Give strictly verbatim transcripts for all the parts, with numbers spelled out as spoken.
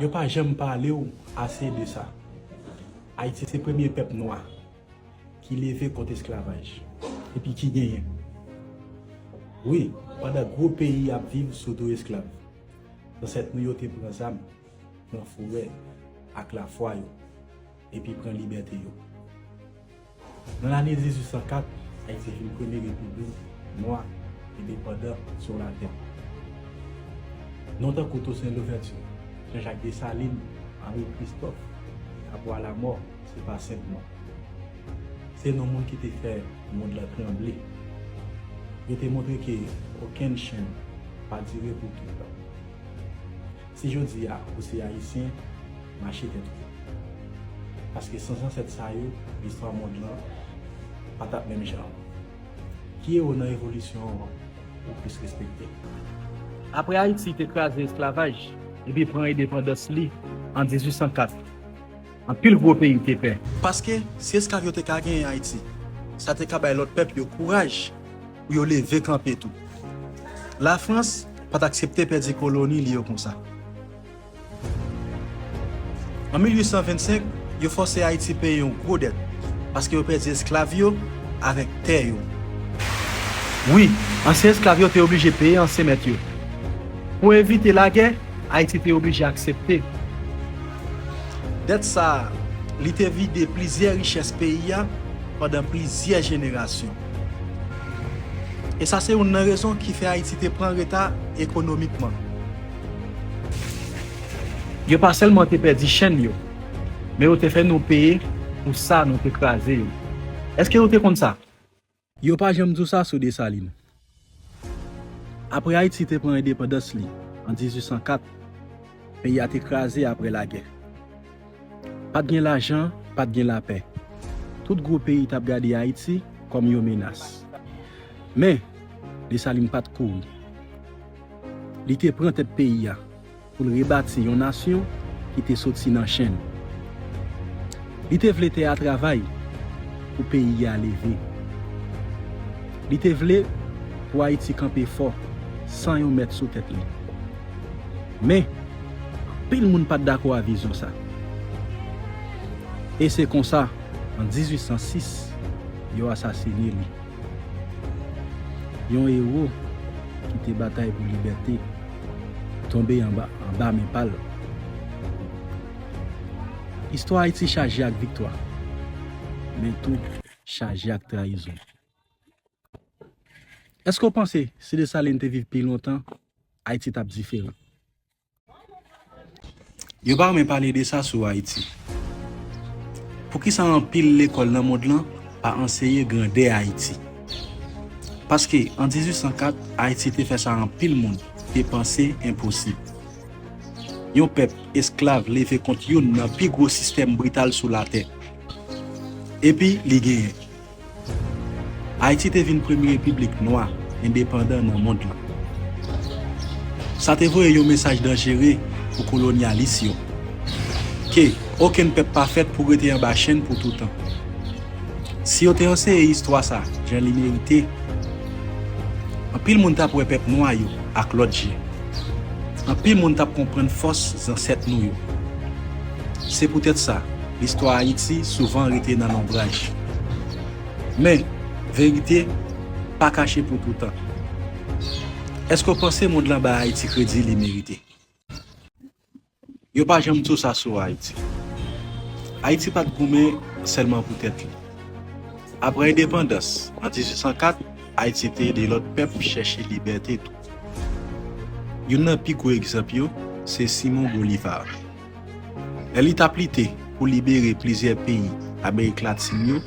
Yo pa janm pale w ase de sa. Ayiti se premye pèp nwa ki leve kont esklavaj, epi ki genyen. Wi, pandan gwo peyi ap viv sou do esklav, zansèt nou yo te pran zam, pran foure ak lafwa yo, epi pran libète yo. Nan lane dizuit san kat, Ayiti vin premye repiblik nwa endepandan sou latè. Non tankou Toussaint Louverture, Jean-Jacques Dessalines, Henri Christophe, Capois Lamort, se pa senp non. Se non moun ki te fè mond lan tranble. Yo te montre ke okenn chenn pa dire pou tout tan. Si jodi a ou se Ayisyen, mache tèt ou. Paske san zansèt sa yo, listwa mond lan pa t ap menm jan. Ki ewo nan evolisyon an ou plis respekte? Apre Ayiti te kraze esklavaj epi pran endepandans li an dizuit san kat, anpil gwo peyi te pè. Paske si esklav yo te ka genyen Ayiti, sa te ka bay lòt pèp yo kouraj pou yo leve kanpe tou. Lafrans pa t aksepte pèdi koloni li yo konsa. An mil uit san vennsenk, yo fòse Ayiti peye yon gwo dèt, paske yo pèdi esklav yo avèk tè yo. Wi, ansyen esklav yo te oblije peye ansyen mèt yo. Pou evite lagè, Ayiti te oblije aksepte. Dèt sa a, li te vide plizyè richès peyi a pandan plizyè jenerasyon. E sa se youn nan rezon ki fè Ayiti te pran reta ekonomikman. Yo pa sèlman te pèdi chenn yo, men yo te fè nou peye pou sa nou te kraze yo. Èske nou te konn sa? Yo pa janm di w sa sou Desalin. Apre Ayiti te pran endepandans li an dizuit san kat, peyi a te kraze apre lagè. Pa t gen lajan, pa t gen lapè. Tout gwo peyi t ap gade Ayiti kòm yon menas. Men, Desalin pa t kouri. Li te pran tèt peyi a pou l rebati yon nasyon ki te soti nan chenn. Li te vle tè a travay pou peyi a leve. Li te vle pou Ayiti kanpe fò san yon mèt sou tèt li. Men, anpil moun pa t dakò a vizyon sa. E se konsa, an dizuit san sis, yo asasine li. Yon ewo ki te batay pou libète tonbe anba, anba men pa l. Istwa Ayiti chaje ak viktwa, men tou chaje ak trayizon. Èske w panse si Desalin te viv pi lontan, Ayiti t ap diferan? Yo pa renmen pale de sa sou Ayiti. Poukisa anpil lekòl nan mond lan pa anseye grandè Ayiti? Paske an dizuit san kat, Ayiti te fè sa anpil moun te panse enposib. Yon pèp esklav leve kont youn nan pi gwo sistèm brital sou latè. Epi li genyen. Ayiti te vin premye repiblik nwa endepandan nan mond lan. Sa te voye yon mesaj danjere pou kolonyalis yo, ke okenn pèp pa fèt pou rete anba chenn pou toutan. Si yo te anseye istwa sa jan li merite, anpil moun t ap wè pèp nwa yo ak lòt je. Anpil moun t ap konprann fòs zansèt nou yo. Se poutèt sa, listwa Ayiti souvan rete nan lonbraj. Men, verite pa kache pou toutan. Èske w panse mond lan bay Ayiti kredi li merite? Yo pa janm di w sa sou Ayiti. Ayiti pa t goumen sèlman pou tèt li. Apre endepandans, an dizuit san kat, Ayiti te ede lòt pèp chèche libète tou. Youn nan pi gwo egzanp yo se Simon Bolivar. Lè li t ap lite pou libere plizyè peyi Amerik Latin yo,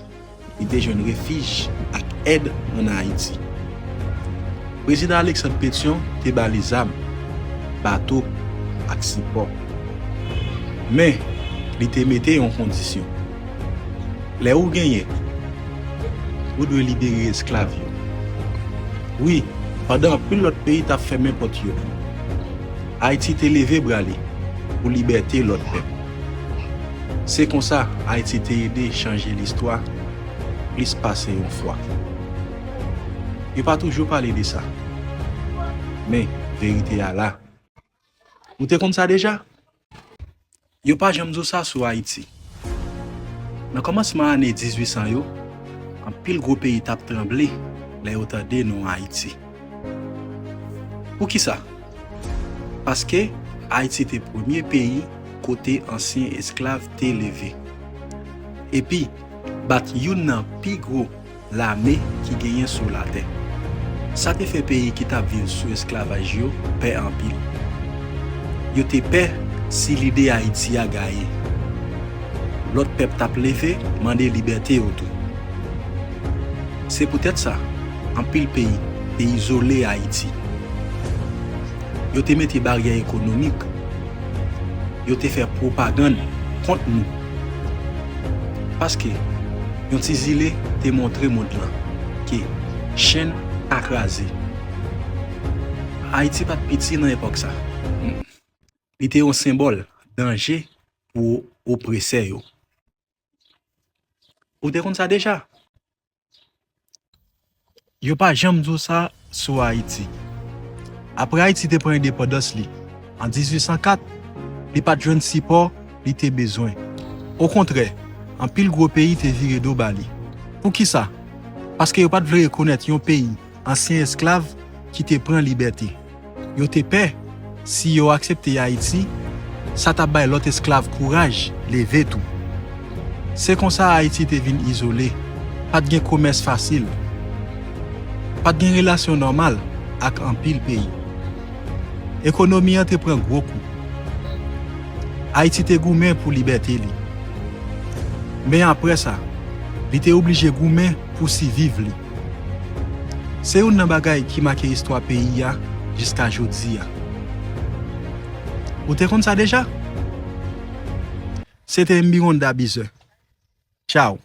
li te jwenn refij ak èd ann Ayiti. Prezidan Alexandre Pétion te ba li zam, bato ak sipò. Men, li te mete yon kondisyon. Lè ou genyen, ou dwe libere esklav yo. Wi, pandan anpil lòt peyi t ap fèmen pòt yo, Ayiti te leve bra li pou libète lòt pèp. Se konsa Ayiti te ede chanje listwa plis pase yon fwa. Yo pa toujou pale de sa, men verite a la. Ou te konn sa deja? Yo pa janm di w sa sou Ayiti. Nan kòmansman ane dizuit san yo, anpil gwo peyi t ap tranble lè yo tande non Ayiti. Poukisa? Paske Ayiti te premye peyi kote ansyen esklav te leve. Epi, bat youn nan pi gwo lame ki genyen sou latè. Sa te fè peyi ki t ap viv sou esklavaj yo pè anpil. Yo te pè si lide Ayiti a gaye, lòt pèp t ap leve mande libète yo tou. Se poutèt sa, anpil peyi te izole Ayiti. Yo te mete baryè ekonomik. Yo te fè pwopagann kont nou. Paske yon ti zile te montre mond lan ke chenn ka kraze. Ayiti pa t piti nan epòk sa. Li te yon senbòl danje pou opresè yo. Ou te konn sa deja? Yo pa janm di w sa sou Ayiti. Apre Ayiti te pran endepandans li an dizuit san kat, li pa t jwenn sipò li te bezwen. Okontrè, anpil gwo peyi te vire do ba li. Poukisa? Paske yo pa t vle rekonèt yon peyi ansyen esklav ki te pran libète. Yo te pè, si yo aksepte Ayiti, sa t ap bay lòt esklav kouraj leve tou. Se konsa Ayiti te vin izole, pa t gen komès fasil, pa t gen relasyon nòmal ak anpil peyi. Ekonomi an te pran gwo kou. Ayiti te goumen pou libète li. Men apre sa, li te oblije goumen pou siviv li. Se youn nan bagay ki make istwa peyi a jiska jodi a. Ou te konn sa deja? Se te M B Wonder Bizer. Tchaw.